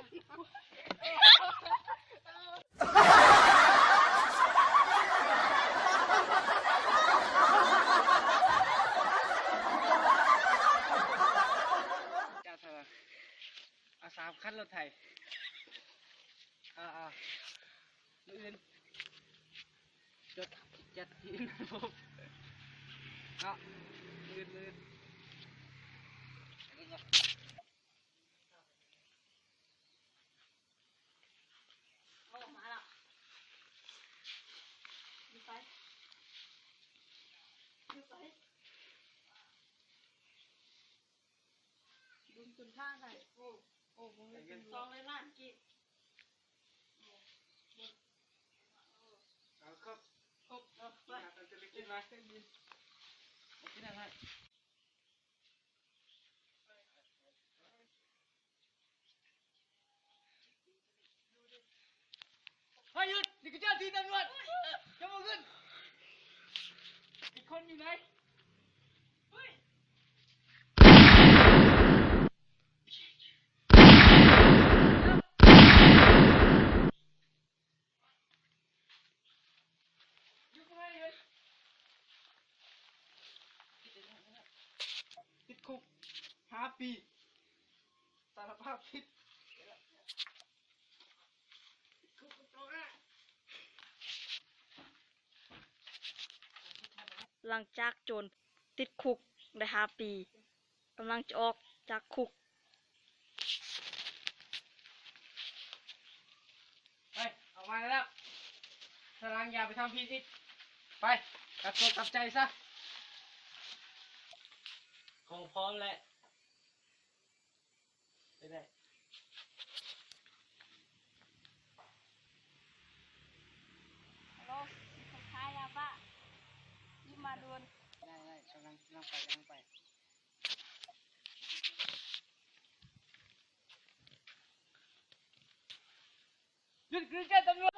ເອົາສາມຄັນລົດໄຖ ອ່າໆ ມື້ອື່ນຈັດ ຈັດທີ່ອື່ນພົບເນາະ ມື້ອື່ນ ມື້ອື່ນ. ໂອ້ ມາແລ້ວ ຢູ່ໃສ ຢູ່ໃສ ເບິ່ງຈົນທ່າໄດ້ ໂອ້ ໂອ້ ບໍ່ມີ ສອງຮ້ອຍລ້ານກີບ ເອົາ ຄົບ ຄົບ ເອົາ ໄປ ກິນມາ ກິນອາຫານ. ເຮີຍ ຢຸດ! ນີ້ຄືເຈົ້າທີ່ຕຳຫຼວດ! ເຈົ້າບໍ່ຂຶ້ນ! ອີກຄົນຢູ່ໃນ? ຕິດຄຸກຫ້າປີ ສາລະພາບຜິດ. ຫຼັງຈາກໂຈນຕິດຄຸກໄດ້ຫ້າປີ ກຳລັງຈະອອກຈາກຄຸກ. ໄປ ອອກມາໄດ້ແລ້ວ. ທີຫຼັງຢ່າໄປທຳຜິດອີກ. ໄປ ກັບຕົວກັບໃຈຊະ. ຂອງພ້ອມແລ້ວ. ໄປໄດ້. ຮັລໂຫຼ ມີຄົນຄ້າຢາບ້າ ຍິບມາດ່ວນ. ໄດ້ໆ ກຳລັງ ກຳລັງໄປ ກຳລັງໄປ. ຢຸດ! ຄືເຈົ້າຕຳຫຼ